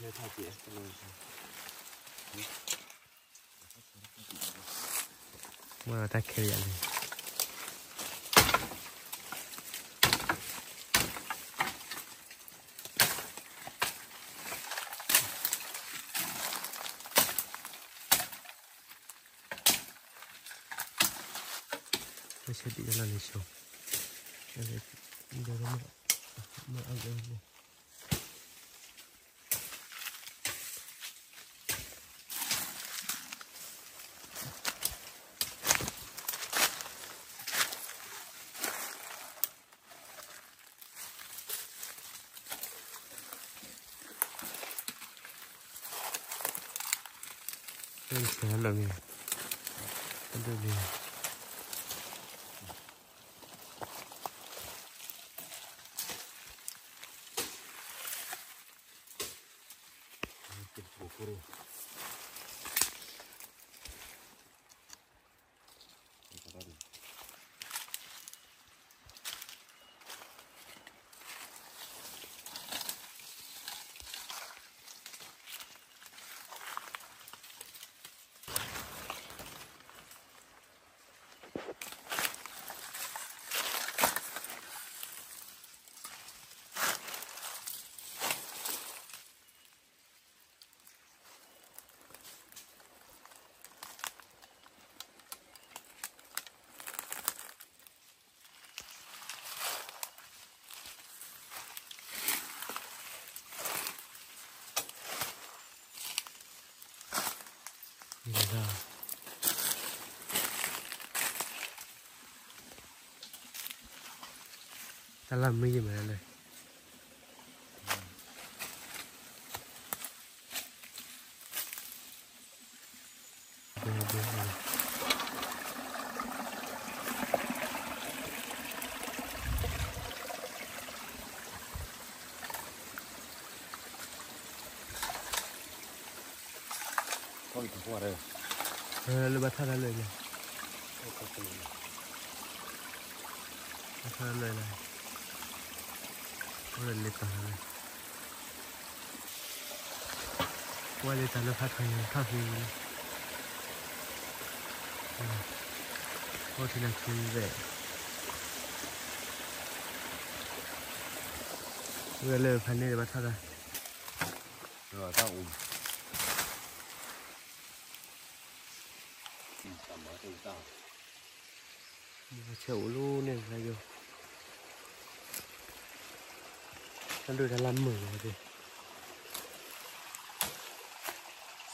မ့ၢ်တၢ်ခဲလၢာ်န့ၣ် ဆဲးဒံးတလၢ်န့ၣ်ဆိ, ဒီးမ့ၢ်အကဲန့ၣ် ဆဲးလၢာ်မ့ၢ်, တဒိၣ်န့ၣ် တၢ်လၢမုာ်ယမၤလၢ လၢဘၣ်ထါတၢ်လၢာ်န့ၣ်, ဘၣ်ထါတၢ်လၢာ်န့ၣ်, အိၣ်ဒီးလ့တၢ်လၢာ်, ဝဲလ့တၢ်လၢဖးထီၣ်န့ၣ် ထီၣ်သံဝံၤလံ, အိၣ်ထံလၢာ်ခံဝဲ, ဝဲလၢဖးန့ၣ်ဘၣ်ထါတၢ် တၢ်အိၣ် ဆဲးအိၣ်လီၤန့ၣ် တၢ်ယိၤ, တၢ်ဒိၣ်တၢ်လၢမုာ်လီၤသ့ၣ်, စီၤ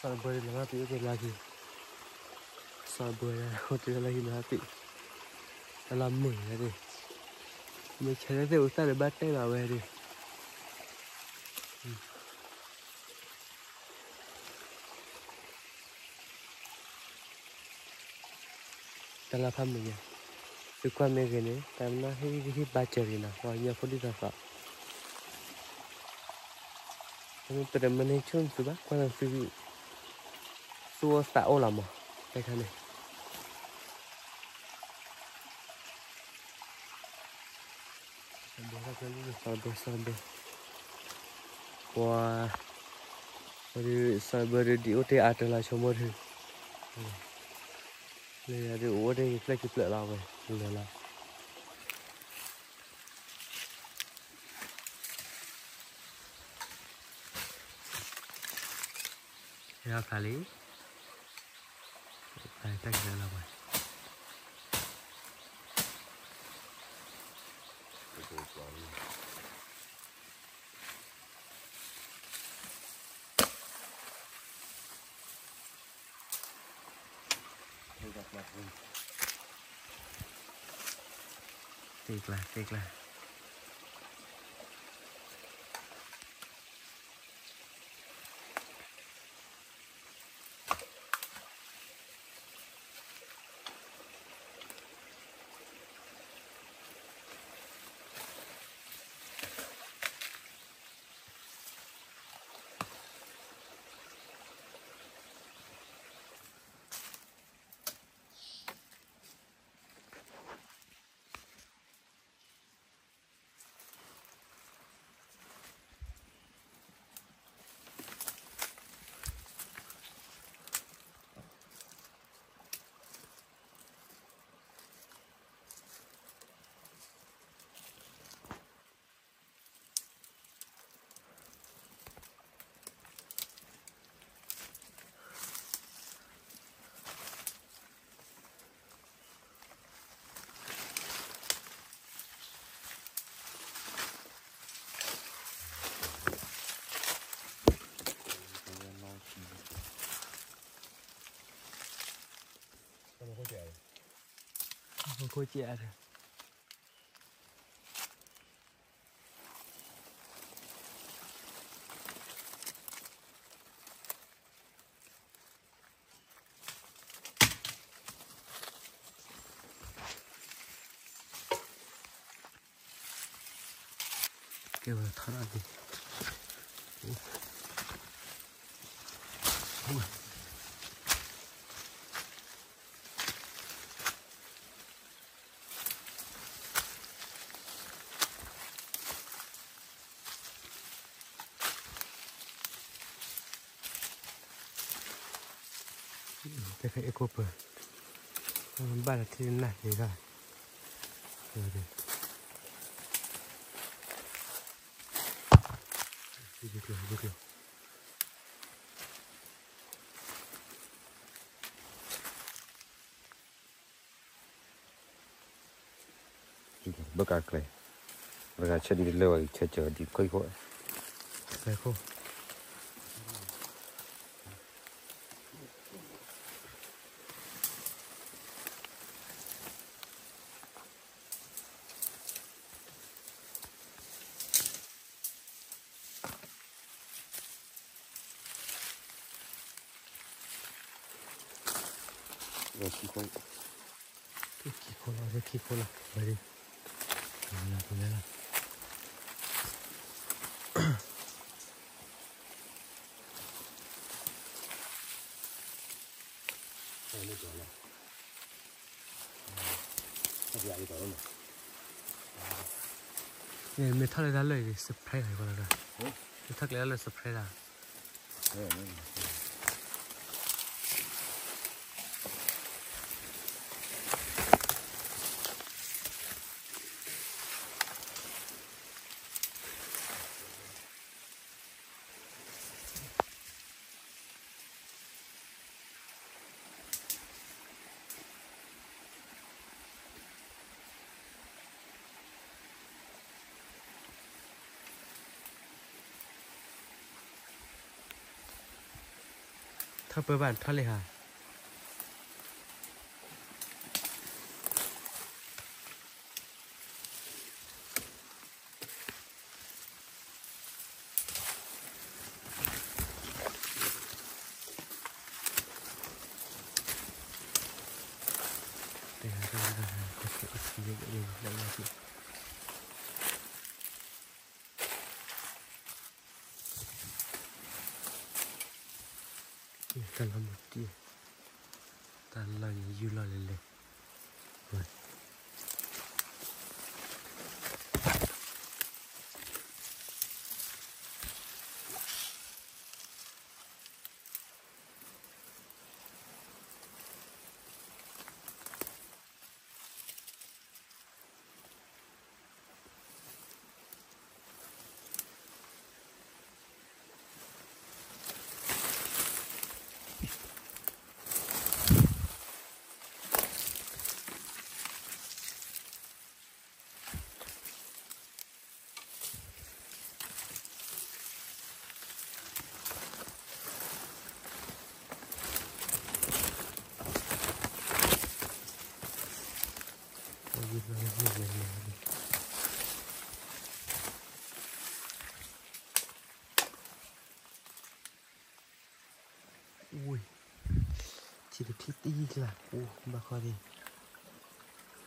ဘၢလၢမၤပံၤအိၣ်တ့ၢ်လၢခံ, စီၤဘၢလၢအိၣ်တ့ၢ်လၢခံမၤပံၤ, တၢ်လၢမုာ်လီၤသ့ၣ်, မ့ၢ်ဆဲးလၢသ့ၣ်အိၣ်သၣ်ဒီးဘၣ်တဲလီၤဝဲသ့ၣ် တၢ်လၢဖးမုာ်ညါ, သုကွၢ်မ့ၢ်ဂ့ၤန့ၣ် တၢ်မနုၤဟ့ၣ်ဂံၢ်ဟ့ၣ်ဘါစၢၤဂ့ၤနီၤ ပှၤကညီဖိဒ်သိးသိး, တမ့ၢ်မနုၤဆိနသုဘၣ် ကွၢ်နသု သူၣ်အိၣ်သးအိၣ်လီၤမး, တခါန့ၣ် စီၤဘၢ စီၤဘၢ, ပှၤ, ပှၤဒုး စီၤဘၢဒုး ဒ်အိၣ်တ့ၢ်အါတလါဆိကမိၣ်ဒုး, လၢယၤဒုးအိၣ်တ့ၢ်ဖျၢၣ်ခံဖျၢၣ်လီၤဝဲ, လၢလီၤ ဟဲဖျါလံ, တၢ်တၢ်ကလၢလီၤပှၤ သ့ၣ်ကျါ သ့ၣ်ကျါ. ဖိကဲးအါဒီး ကဲဝဲထီၣ်ဒၣ်ဒံး တၢ်ခဲအ့ၣ်ခိၣ်ပၢၤ ဘၣ်လီၤထံၣ်နၢ်ဟ့ၣ်ဂၤ ယကျိၤ ယကျိၤ ဘၣ်ကးကျဲ ဘၣ်ကးဆဲးဒ်တလၢဝဲ ဆဲးကၢၤဒ်ခိၣ်ခိၣ် ကျဲခိၣ် ခံခိၣ် ခံခိၣ်လီၤ ခံခိၣ်လီၤ ဝဲဒၣ် လၢပလဲၤလီၤ မ့ၢ်ထီၣ်လၢတၢ်လၢ surprise လီၤ မ့ၢ်ထီၣ်ကျဲတၢ်လၢ surprise လီၤ ထီၣ်ပၢဘၣ်ထီၣ်လံဟါ တၢ်လီၢ်မုၢ်တံၢ် တၢ်လီၢ်န့ၣ် ယူၢ်လီၢ်လဲၤလဲၤ ထံတထံၣ်တယံၤကျါ အိၣ်ဘၣ်ခီဒံး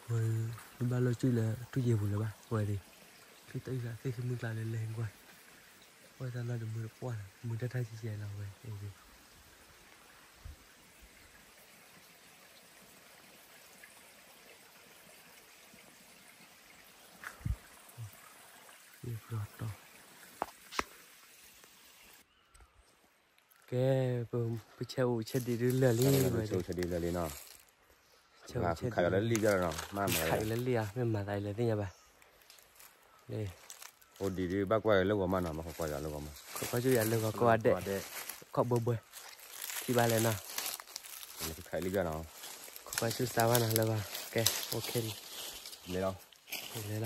ဝဲ နဘၣ်လိၣ်စုၣ်လၢထူၣ်ယဲၢ်ပူၤလၢၤဘၣ် ဝဲဒၣ် ထံတယံၤကျါ သ့ၣ်ခံမုၢ်ကျါလၢလဲၤကွၢ် ဝဲတၢ်လီၢ်တမုာ်တပှၢ်လၢၤ မုာ်တၢ်တၢ်ယံၤယဲၢ်လီၤဝဲ ကဲ ပဆဲးအိၣ်ဆဲးဒံးဒုလၢာ်လံ ဆဲးဒံးလၢာ်လံနီၤ ဆဲးအိၣ်ဆဲးဒံးလၢာ်လံ မ့ၢ်မၤသးအံၤလဲၤသ့ၣ်ညါဘၣ် အိၣ်ဒံးဒုဘၣ်ကွၢ်လၢဂီၤမးနီၤ မ့ၢ်ကွၢ်ယၤလၢဂီၤမး ကွၢ်ကၠူၣ်ယၤလၢဂီၤကိးဂၤဒဲး ခီၣ်ဘှဲဘှဲ ထံၣ်ဘၣ်လဲၣ်နီၤ လၢခါလံနီၤ ကွၢ်ကၠူၣ်စၢ်ဘၣ်နီၤလၢဂီၤ ကဲ OK လံ လဲၤလီၤ လဲၤလီၤ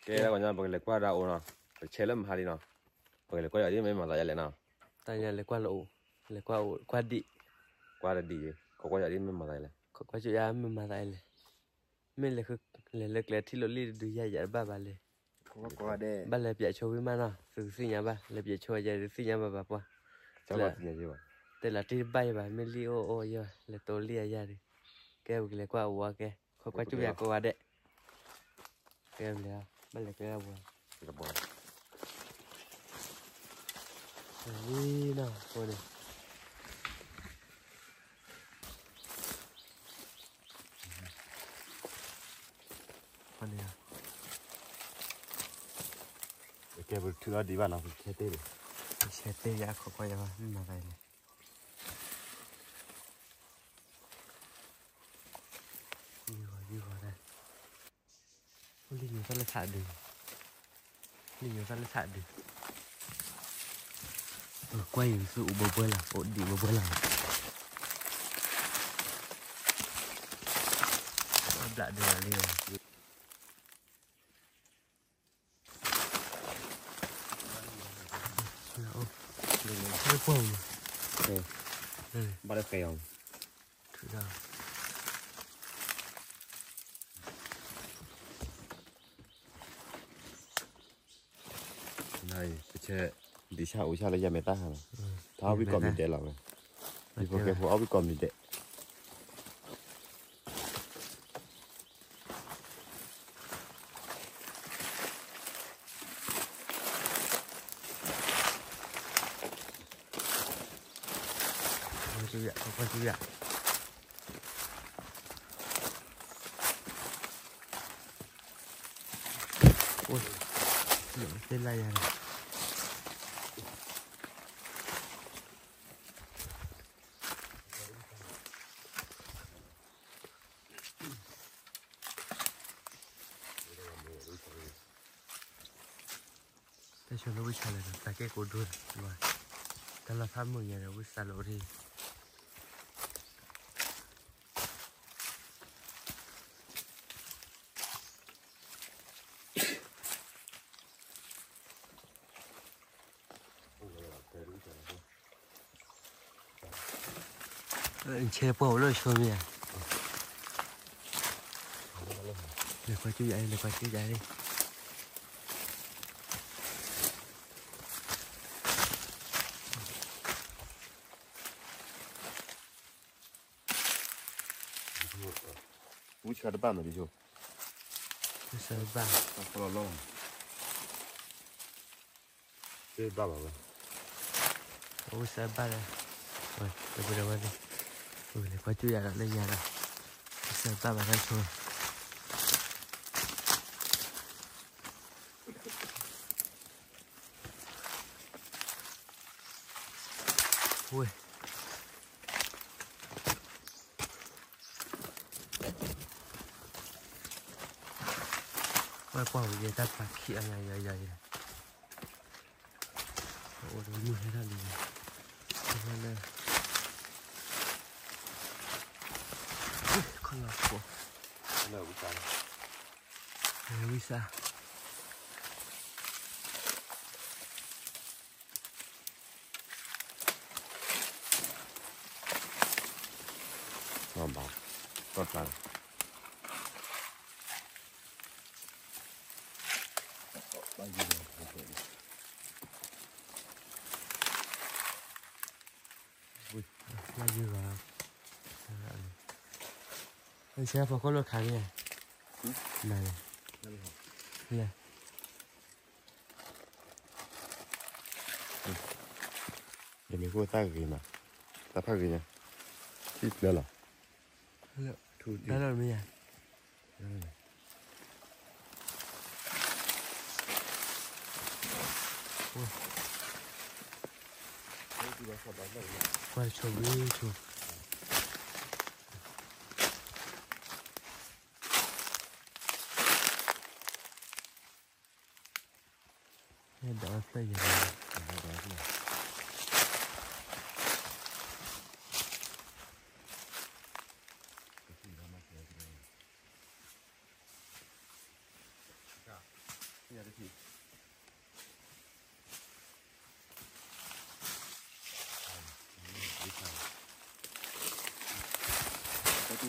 ကဲ လၢဂီၤညါ ပကလဲၤကွၢ်ဒၣ်အိၣ်နီၤ ပဆဲးလၢမဟါလံနီၤ ပကလဲၤကွၢ်ယၤဒ်မ့ၢ်မၤသးယၤလဲၣ်နီၤ တၢ်ညါလဲၤကွၢ်လၢအိၣ်, လဲၤကွၢ်အိၣ်, ကွၢ်ဒံး, ကွၢ်တဒံး, ခိးကွၢ်ယၤဒ်မ့ၢ်မၤသးလဲၣ်, ခိးကွၢ်ကၠူၣ်ယၤမ့ၢ်မၤသးလဲၣ်, မ့ၢ်လဲၤ, လဲၤလၢကျဲထံၣ်လိာ်လံတဒုယၤယၤတဘၣ်ဘၣ်လဲၣ်, ဘၣ်လဲၤပၠးဆိဝံၤမးနီၤ သုကသ့ၣ်ညါဘၣ်, လဲၤပၠးဆိယၤတသ့ၣ်ညါဘၣ်ဘၣ်ပှၤ, တဲလီၤတံၢ်တဘၣ်ယၤဘၣ်, မ့ၢ်လံၣ်အိၣ်အိၣ်ယဲၢ်လဲၤတိလံၣ်အယၤဒုး, ကဲပကလဲၤကွၢ်အဝဲကဲ, ခိးကွၢ်ကၠူၣ်ယၤကိးဂၤဒဲး ကဲဘျီ, ဘၣ်လဲၤကဲဝဲ, ဝံၤနီၤ, အဃိန့ၣ်, အဃိန့ၣ်, ကဲပထုးအီၤဒံးဘၣ်နီၤ, ပကဆဲးတ့ၢ်, ပကဆဲးတ့ၢ်ယၤခိးကွၢ်ယၤဘၣ် မ့ၢ်မၤသးလဲၣ်, ယုၢ်ဂီၤယုၢ်ဂီၤဒၣ် လံာ်ညိးသၣ်လၢထးဒုး, လံာ်ညိးသၣ်လၢထးဒုး, ကွၢ်ယံၤသုအိၣ်ဘၢဘၢလီၤ, အိၣ်ဒံးဘၢဘၢလီၤ, ဘျးဒုးလံ, ဘၣ်တဃဲၤအီၤ, ထုးဒီး နအံၤ ပဆဲး ဒံးဆၣ်အိၣ်ဆၣ်လၢယၤမဲာ်တၢ်ဟါလီၤ, ထါအီၣ်ဝံၣ်ကိးမံၤဒဲးလီၤဝဲ, ယဖိကဲဖိအီၣ်ဝံၣ်ကိးမံၤဒဲး ကွၢ်စူၣ်ယၤ, ကွၢ်စူၣ်ယၤ, အိၣ်, သ့ၣ်လၢယၤန့ၣ် တၢ်ဆိလၢဝံၣ်ဆါလဲၣ်ဒီး တၢ်ကဲကိးဒိၣ်, တၢ်လီၤဖးမုာ်ညါဒီး ဝံၣ်စၢ်လီၤအိၣ်ထံ ဆဲးပှၢ်အိၣ်လၢဆိမ့ၢ်ဧါ, လဲၤကွၢ်ကၠူၣ်ယၤလံ လဲၤကွၢ်ကၠူၣ်ယၤလံ, ဝံၣ်ဆါတဘၣ်မးဒ်ဆိ, ဝံၣ်ဆါတဘၣ်, တဘၣ်ဘၣ်ဝဲ, ဝံၣ်ဆါတဘၣ်လၢ, ဝဲ, ဝဲ, ဝဲ, လဲၤကွၢ်ကၠူၣ်ယၤဒီးလၢညါဒီး, ဝံၣ်ဆါတဘၣ်ဘၣ်တၢ်ဆိ ဝဲ, ဝဲကွၢ်ဝံၤယဲတၢ်ဖျါခံအါယၤယၤယၤယၤ, အိၣ်ဒီးမုၢ်ဟဲထီၣ်လံ, ဝဲလၢ, ခီၣ်လီၤခိး, ဝံၣ်စၢ် ဘၣ်, ကီၢ်ကျါ, ဘၣ်ယုၢ်ဂီၤ, ဆဲးဖီခိၣ်လိာ်ခးန့ၣ်, နၤန့ၣ်, လဲၣ် ယမ့ၢ်ဃိသၣ်ဂ့ၤမး, သၣ်ဖးဂ့ၤညါ, ထံၣ်ဖျၢၣ်လီၤ, တၢ်လီၢ်မ့ၢ်ယၤ, ကွၢ်ဆိဝံၤဆိ ဒၣ်ဝဲဖျၢၣ်ယဲၢ်, တထံၣ်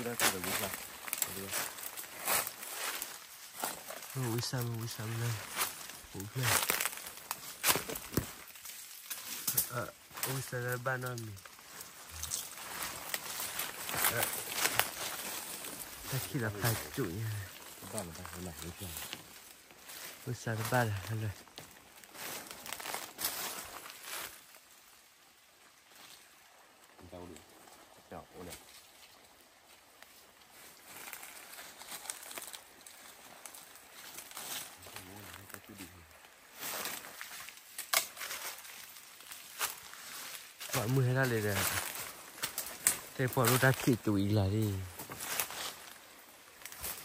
ဝံသးမုၣ် ဝံသးမုၣ်လၢ အိၣ်ဖျဲၣ် ဝံသးလၢဘၣ်နီတမံၤ တၢ်ခံးလီၤဖးကၠိၣ်ညါ ဝံသးတဘၣ်လၢ ပှၤမုၢ်ဟဲဒၣ်လဲာ်ဒီး တဲပှၤဒိၣ်တၢ်ခံးတူၤအံၤလၢ်လံ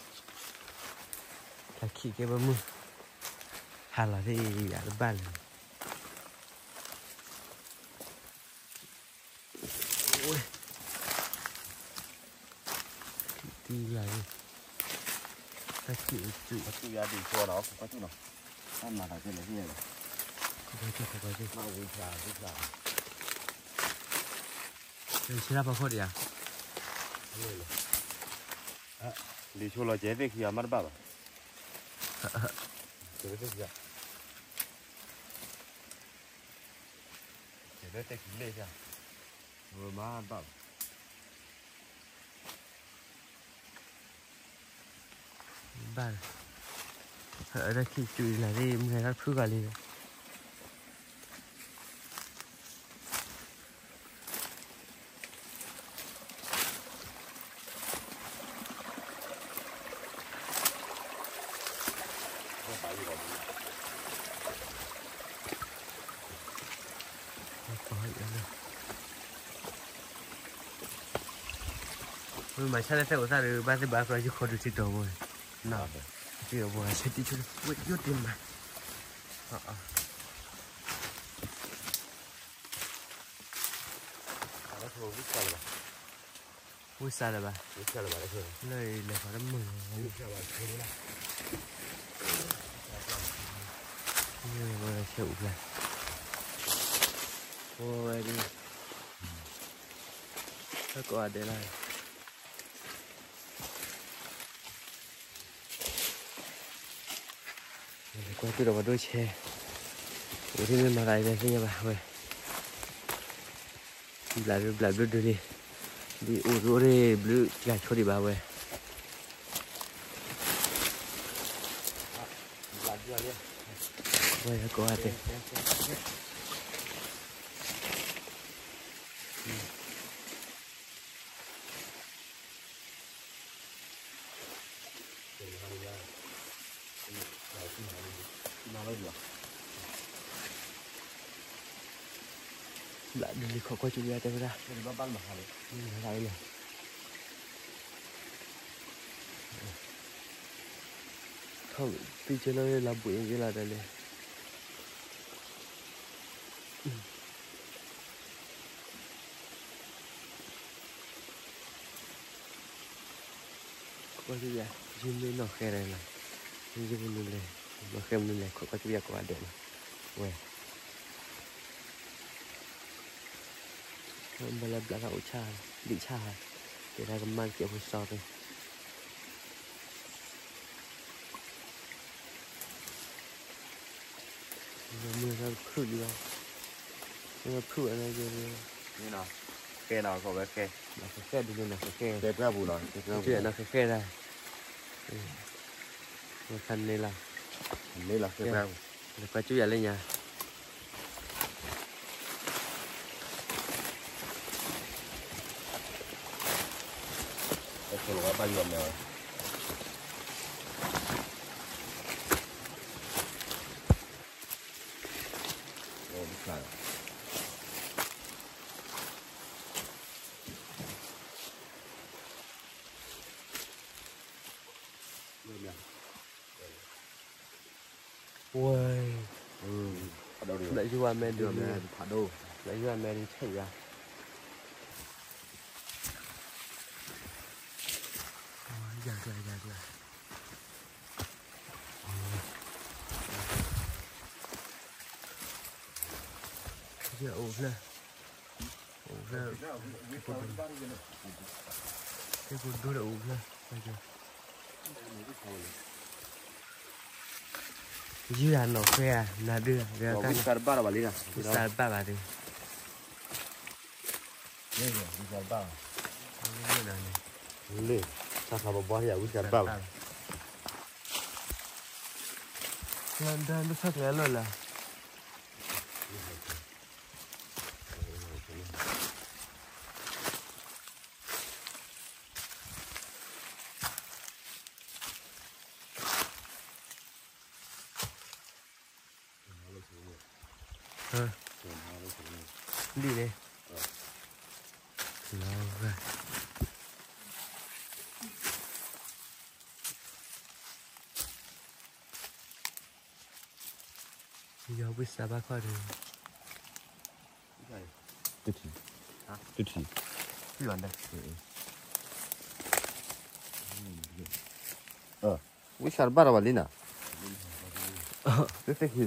တၢ်ခံးကဲပှၤမုၢ် ဟးလီၤသ့ၣ်ယၤတဘၣ်လၢၤ ခံးတူၤအံၤလၢ်လံ တၢ်ခံးအံၤတူၤ တူၤယၤဒံးဆိနီၤ ကွၢ်တူၢ်နီၤ တၢ်မၤသးကဲလဲၣ်သ့ၣ်ညါလီၤ ကွၢ်တူၢ် ကွၢ်တူၢ် ဆဲးတၢ်ဖီခိၣ်ဒံးဧါ လံာ်ဆိလီၤကဲသ့ၣ်ခံဂၤမ့ၢ်တဘၣ်ဘၣ် ကဲသ့ၣ်ခံဂၤ ကဲသ့ၣ်ခံလ့ၣ်ဧါ မ့ၢ်တဘၣ်ဘၣ် ဘၣ်လီၤ အတၢ်ခံးတူၤအံၤလၢ်လံ မုၢ်ဟဲထီၣ်တဖုဂၤလံ မ့ၢ်မၤဆါလၢသဲအိၣ်သၣ်ဒီး ဘၣ်သ့ၣ်ဘၣ်ကျီယုၢ်ခီဒုးထံတီၤဝဲ န တ့ၢ်အဝဲဆဲးတံၢ်ဆိ ဝဲယိၣ်တ့ၢ်မး ဝံသးလၢၤဘၣ် လၢလဲၤဃီတမုာ်လီၤ ဝဲဆဲးအူဖျါ ဝဲဒၣ် ဟဲကိးဂၤဒဲးလီၤ ကွၢ်တူၢ်ဒီးပှၤဒိၣ်ဆဲး အိၣ်ဒ်မ့ၢ်မၤသးအံၤလဲၣ်သ့ၣ်ညါဘၣ်ဝဲ ဘျးဘျုးဘျးဘျုးဒုးလံ ဒ်အိၣ်ဒ်အိၣ်ဒ်ဘျုးကျါဆိဒံးဘၣ်ဝဲ ဝဲကိးဂၤဒဲး ဘျးဒုးလံ ခိးကွၢ်ကၠူၣ်ယါတဲဝဲဒၣ် ဘၣ်လီၤ ထီၣ် သံကၢလၢလီၤဘှံးက့လီၤတၢ်န့ၣ် ကွၢ်ကၠူၣ်ယါ ယမ့ၢ်နီၢ်ဃဲဒီးနီၤ ယမ့ၢ်နုၤလဲၣ် နီၢ်ဃဲမနုၤလဲၣ် ခိးကွၢ်ကၠူၣ်ယါကိးဂၤဒဲးနီၤ ဝဲ ဘၣ်လၢဘျးထီၣ်အိၣ်ဆၣ် ဒံးဆၣ် တဲဒၣ်ကမၣ်တစဲးဖိစီၤသ့ မ့ၢ်ဖုၣ်လံဘၣ် မ့ၢ်ဖုၣ်ဝဲန့ၣ် မ့ၢ်နီၤ ဃဲနီၤ ကိးဝဲဃဲ နီၤဃဲဃဲဒ်န့ၣ်နီၤဃဲဃဲ တဲပှၢ်ပူၤနီၤ တဲပှၢ်ပူၤ နီၤဃဲဃဲဒၣ် မ့ၢ်ခါန့ၣ်လီၤ န့ၣ်လီၤဃဲပှၢ်ပူၤ လၢကွၢ်ကၠူၣ်ယၤလၢညါ တၢ်ဆိလီၤဝဲဘၣ်ယွၤမဲာ်ဝဲ အိၣ်တခါ ဝဲ ဘျးယွၤမဲာ်ဒုးလံ ဘျးယွၤမဲာ်ဒုးဆဲးယၤ ယၤကျါ ယၤကျါ ယအိၣ်ဖျဲၣ် အိၣ်ဖျဲၣ် တကိး ကဒိၣ်လၢအူဖျၢၣ်, ယုၢ်ဂၤနီၢ်ဃဲဧါ, နၤဒုး, ဝံသးတဘၣ်လီၤဘၣ်လံ, ဝံသးတဘၣ်ဘၣ်ဒုး, ဝံသးတဘၣ်ဘၣ်, လ့ၣ်, ဆါခါဘီဘီယၤ ဝံသးတဘၣ်ဘၣ်, လၢဒၢ်ဒိၣ်ဆၢကျဲလီၤလၢ ဒ်န့ၣ်, ယီၤဝံသးဘၣ်ခီၣ်ဒီး, တထံၣ်, တထံၣ်, ဝံသးတဘၣ်လီၤဘၣ်လံနၤ, တသ့ၣ်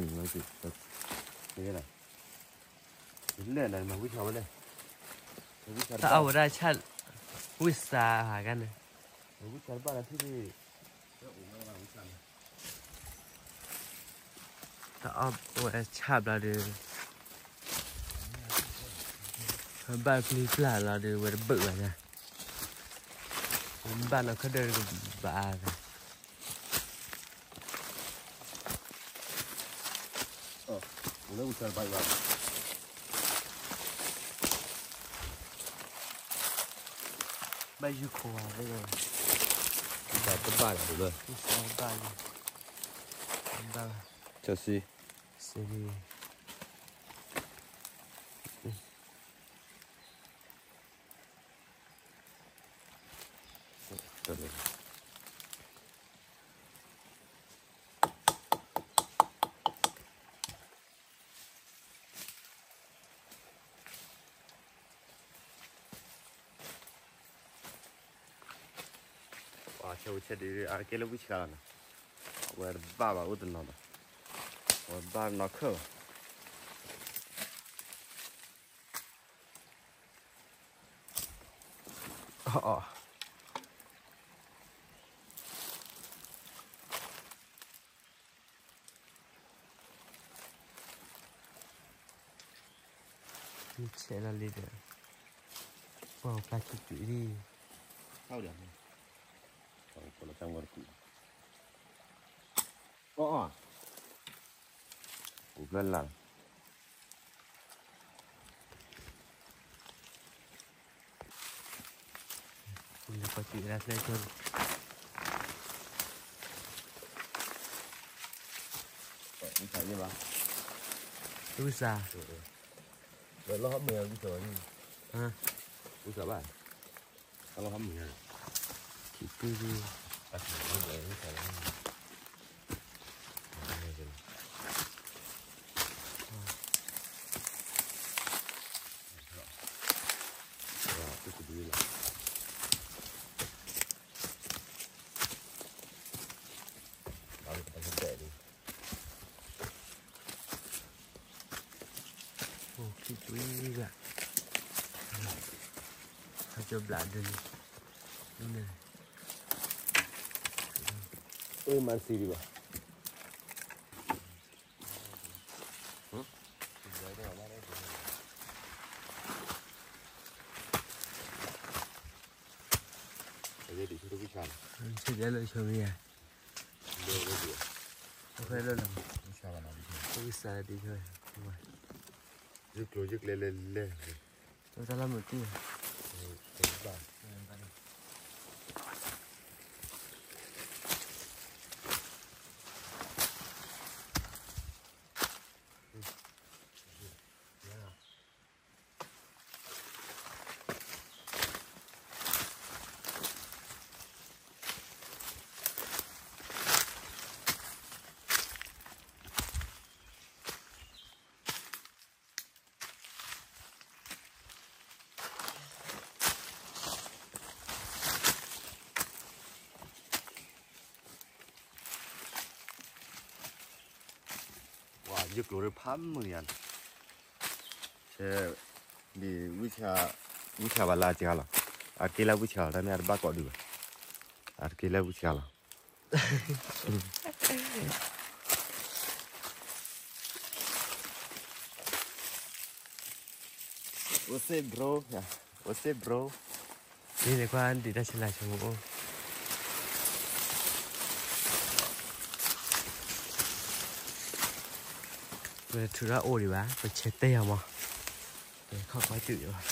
ခံန့ၣ်, တအီၣ်ဝဲဒၣ်ဆၣ်, ဝံသးဟးဂၤန့ၣ်, တအီၣ်ဝဲဆၣ်ဘျီဒီး, ဘၣ်ပျံၤပျၢ်လီၤဒီး ဝဲတဘၢၣ်ဘၣ်ညါ, ဘၣ်နီၢ်ခၢၣ်ဒၢတကဘၣ်, ဘၣ်ယူၤခိၣ်ဧါ, တဘၣ်လၢ, ဘၣ်လၢ, ဘၣ်, စံး, စံး, ပှၤဆဲးဝဲဆဲးဒ်အကဲလၢဝံၣ်ဆှါလီၤနီၤ, အဝဲတဘၣ်ဘၣ်အိၣ်တနီၤနီၤ, အဝဲဘၣ်နီၢ်ခၢၣ်ဘၣ်, အီ, မ့ၢ်ဆဲးလီၤလံဒီး, ပှၤပျၢ်ခံကွံာ်လံ, အီ, အီ, ပူၤဖျၢၣ်လၢ် ပကီၢ်က့ၤဒၣ်ဖျဲၣ်ဆိ, ဝံသး, လီၤဟီမုၢ်, ဝံသးဘၣ်, လီၤဟီမုၢ်, ခံကွံာ်, အိၣ်ခံကွံာ်ဂၤ, ဟဲကၠီဘျးဒုး, အမၤတသံဒံးဘၣ်, ဆံးလၢဆိမ့ၢ်ဧါ, အဖဲလၢလီၤ, ဝံသးဒ်, ယကျိၤယကျဲလဲၤလဲၤ, တၢ်လၢမုာ်တံၢ်, ဘၣ် ပှၤယကျိၤရ့ဖးမုၢ်ယၤန့ၣ်, ဆဲး, ဒ်ဝံၣ်ဆၣ်, ဝံၣ်ဆၣ်ဘၣ်လၢအကၤလီၤ, အတက့လၢဝံဆှါလီၤ, တၢ်မ့ၢ်အတဘၣ်ကိးဒုးဘၣ်, အတက့လၢဝံဆှါလီၤ. What's up, bro? Yeah. What's up, bro? ဒ်န့ၣ်ကွၢ်ဒံးတၢ်ဆလးဆိမအိၣ်, ပထုးထီၣ်အိၣ်ဒံးဘၣ်, ပဆဲးတဲယၤမး, ပခီၣ်ကွၢ်တုာ်ဒံးဘၣ်.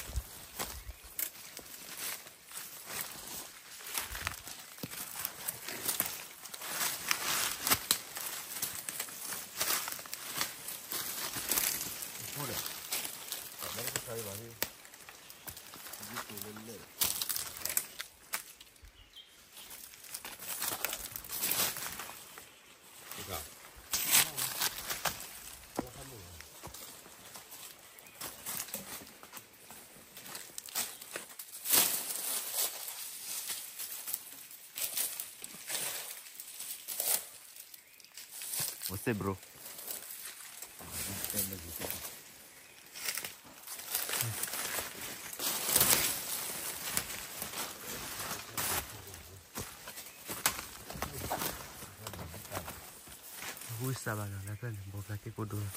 What's up, bro? ဝံစးဘၣ်နီၤ လၢဖျၢၣ်န့ၣ် ဘိဖျါက့ၤကိၣ်ဒိလီၤ.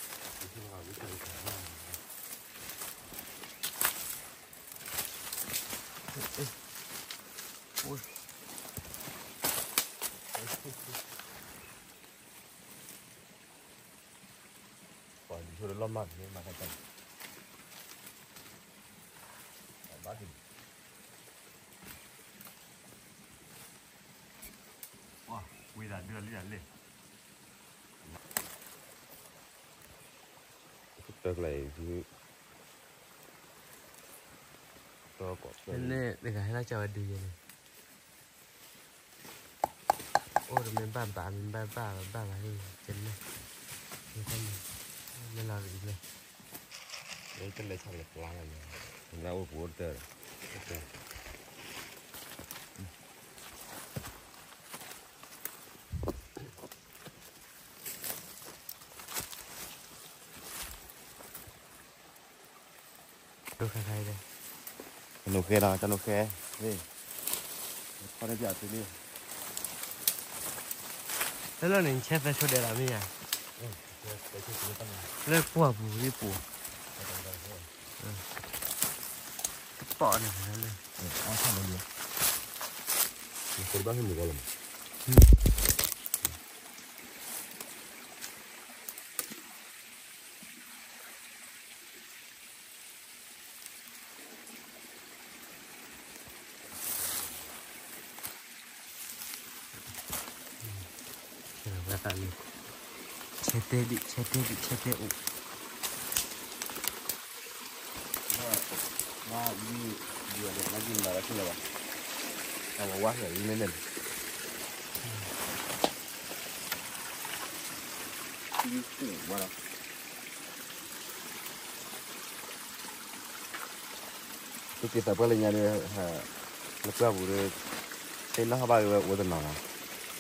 ဝံဒၣ်ဒုလံဒၣ်လဲၣ်. တၢ်ကျဲၤအံၤ, တဂၤဟဲလၢကၢ်ဝဲဒုးယဲန့ၣ်, အိၣ်တမ့ၢ်ဘၣ်ဘၣ် မ့ၢ်ဘၣ်ဘၣ်ဘၣ်ဘၣ်လံ, ကဲန့ၣ်, မ့ၢ်လီၤရံၤလဲၣ်, မ့ၢ်တလဲၤဆါလၢကျါလီၤ, မ့ၢ်အိၣ်ပူၤအိၣ်တၢ် တၢ်နိၣ်ဃဲလီၤ, တၢ်နိၣ်ဃဲ, ခီၣ်တၢ်ပျးသုလံ, လၢလီၢ်န့ၣ် ဆဲးသၢဆိဒဲးလီၤမ့ၢ်ဧါ, လၢပှၢ်ပူၤလံပူၤ, တပီၣ်န့ၣ်လၢ, အါထီၣ်လီၤ, ဘၣ်ဟဲမုၢ်ဂီၤလီၤမး. ဆဲးတဲဒံး ဆဲးတဲဒံး ဆဲးတဲအိၣ်, ဘၣ်, ဘၣ်, ဘၣ်, အဝဲဝါန့ၣ် အံၤန့ၣ်န့ၣ်, ဝါလီၤ. သုက့ၤသးပှၢ်လၢညါဒီး, လၢပှၢ်ပူၤဒီး, သ့ၣ်နီၣ်ဟးဘၣ်ဝဲအိၣ်တနီၤလီၤ,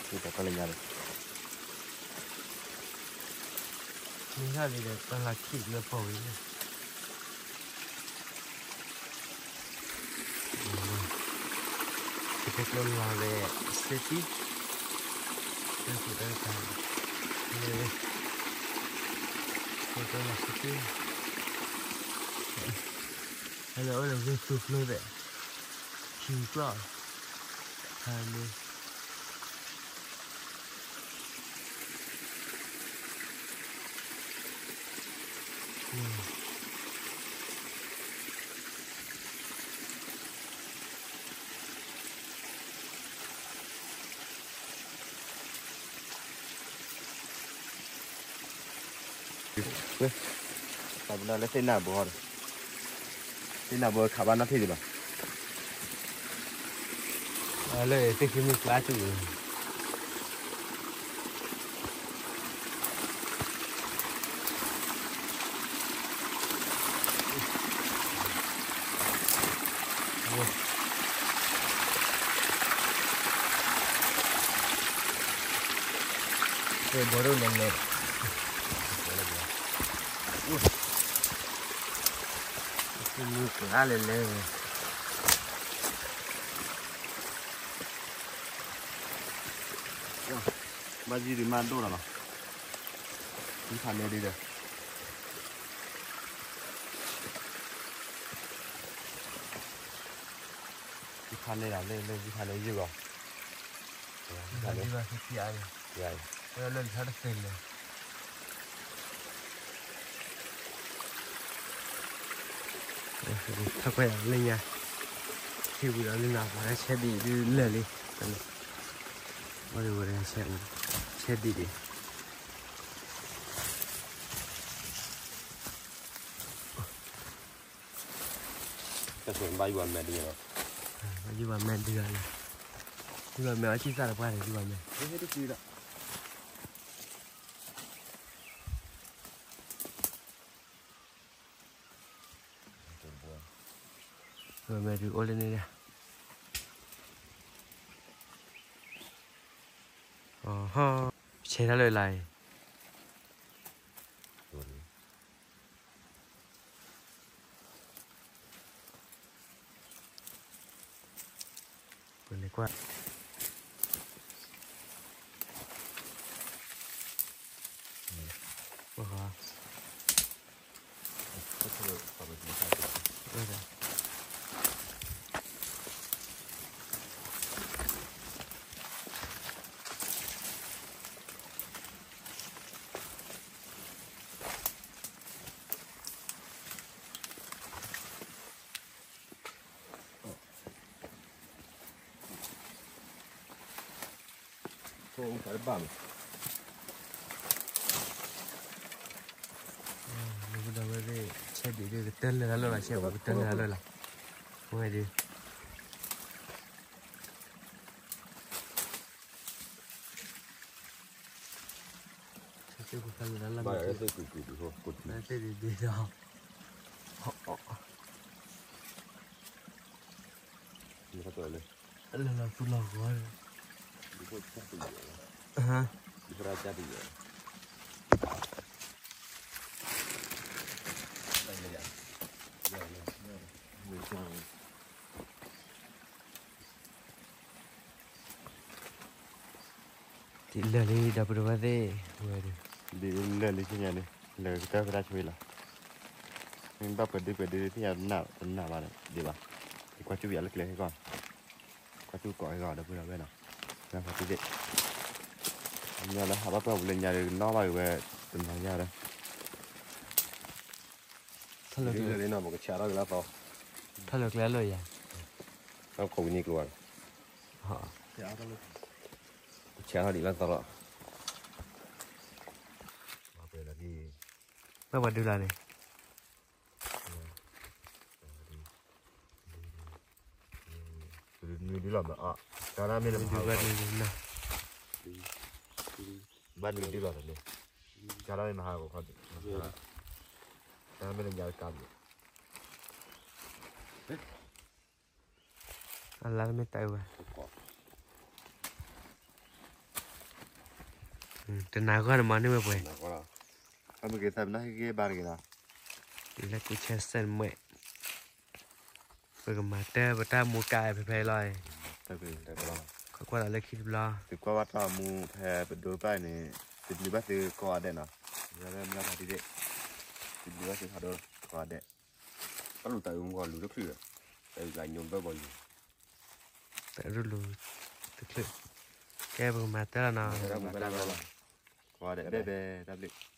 သုက့ၤသးပှၢ်လၢညါဒီး, မ့ၢ်ဟးလံဒီးတၢ်လၢခံလၢပီၢ်ဝဲန့ၣ် ပကျိလီၤဝဲစ့တံ, တၢ်ပူၤတၢ်တၢ်, ပကျိလီၤစ့တံ, ဟဲလၢအိၣ်ဒီးဂ့ၢ်သူကျိသ့ၣ်, ခံကျီၢ်, ဟဲလၢ ဝဲ, တၢ်ပနီၣ်လၢသ့ၣ်နၢ်ဘိဒီး, သ့ၣ်နၢ်ဘိခးဘၣ်နီၣ်ထံၣ်ဒံးဘၣ်, လၢသ့ၣ်ဃံမုၢ်ကျါတူၢ် ဘိဒိၣ်လဲၤလဲၤ, မုၢ်ကျါလဲၤလဲၤဝဲ, ဘၣ်ယုၢ်ဒံးမးဒိၣ်လီၤနီၤ, ယုၢ်ဖးလဲဒ်ဒီး, ယုၢ်ဖးလဲဒ်လၢ လၢယုၢ်ဖးလဲယုၢ်ဂီၤ, ယုၢ်ဖးလဲ, လၢလၢတသ့လၢ ထီၣ်ကွၢ်လၢညါ, ထံဝံၤဒီးလၢနၤပှၤဆဲးဒံးဒုးလၢာ်လံ, အဝဲဒၣ် ဆဲးဒံးဒံး, တၢ်ဆိၣ်ဘၣ်ယုၢ်ဝဲမဲာ်ဒုးလီၤ, ယုၢ်ဝဲမဲာ်ဒုးလီၤ, ယုၢ်ဝဲမဲာ်အီၣ်ကံၢ်သၣ်တပှၢ်န့ၣ် ယုၢ်ဝဲမဲာ် မ့ၢ်ဒုးအိၣ်လၢန့ၣ်ဒၣ်, ဆဲးတၢ်လၢလာ်အံၤ, ပလဲၤကွၢ် ဆဲးဒံးဒုးကတၢၢ်လၢာ်လၢာ်လီၤ, ဆဲးဝဲကတၢၢ်လၢာ်လၢာ်လီၤ, ဝဲဒုး ဘၣ်သ့ၣ်ဒုးဒုးဒီး, လၢလီၤသူလီၤဂီၤ, ဒ်လၢာ်လံဒီပုၢ်ဝဲၢ်သ့ၣ်, ဝဲဒုး ဒ်လၢာ်လံသ့ၣ်ညါန့ၣ် လၢာ်ကတၢၢ်ဖဲတၢ်ဆိလီၤ, မ့ၢ်ဘၣ်ပှဲၤဒုပှဲၤဒုသ့ၣ်ညါတနၢ်ဘၣ်ဒံးဘၣ်, ယကွၢ်စူၣ်ယၤလၢကျဲဟဲဂီၤ, ကွၢ်စူၣ်ကိးဟဲဂီၤဒီပုၢ်ဒီဝဲၢ်နီၤ, သ့ၣ်, မ့ၢ်လၢဟးဘၣ်ပှၢ်ပူၤလၢညါဒီး နီၣ်ဘၣ်က့ၤဝဲ တနီၤညါဒီး ထီၣ်လၢကျဲလၢသီ, ထီၣ်လၢကျဲလၢယၤ, တၢ်ခိးဝံၤန့ၣ်ကျိၤဘၣ်, ဆဲးထီၣ်ဒံးလၢသီလီၤ, ဘၣ်ပှၤဒုလၢန့ၣ် နွံဒုလီၤမးအီၤ, ကါဒၣ်မ့ၢ်လၢမဟါ, ဘၣ်နွံဒုလီၤန့ၣ်, ကါဒၣ်မ့ၢ်မဟါကခီ, ကါဒၣ်မ့ၢ်လၢညါကါဒံး, အလါမ့ၢ်တၢ်အုးဘၣ်, တနၤဂီၢ်န့ၣ်မၤန့ၢ်ဝဲပှဲၤ, အမ့ၢ်က့ၤသးပနၢ်ဟ့ၣ်ဂ့ၤဘၣ်တဂ့ၤလီၤ, လၢကူဆဲစဲၣ်မွဲၣ် ပကမၤတၢ်ပတၢ်မူကါဖဲဖဲလီၤ, ကွၢ်ကွၢ်ဒီးလၢခံတဘျီ, သုကွၢ်ဘၣ်တၢ်မူဖဲပဒိပၢ်န့ၣ်, သုဘျုးဘၣ်သုကိးဂၤဒဲးနီၤ, မ့ၢ်ဖါတံၢ်သ့ၣ်, သုဘျုးဘၣ်သုဖးဒိၣ်ကိးဂၤဒဲး, တၢ်လူၤသးအုးမူကီၢ်လူၤတချုး, တၢ်လူၤသးညိဘၢၣ်ဘီယူၤ, တၢ်လူၤတချုး, ကဲပကမၤတၢ်လီၤနီၤ, ကိးဂၤဒဲးဘဲဘဲတၢ်ဘျုး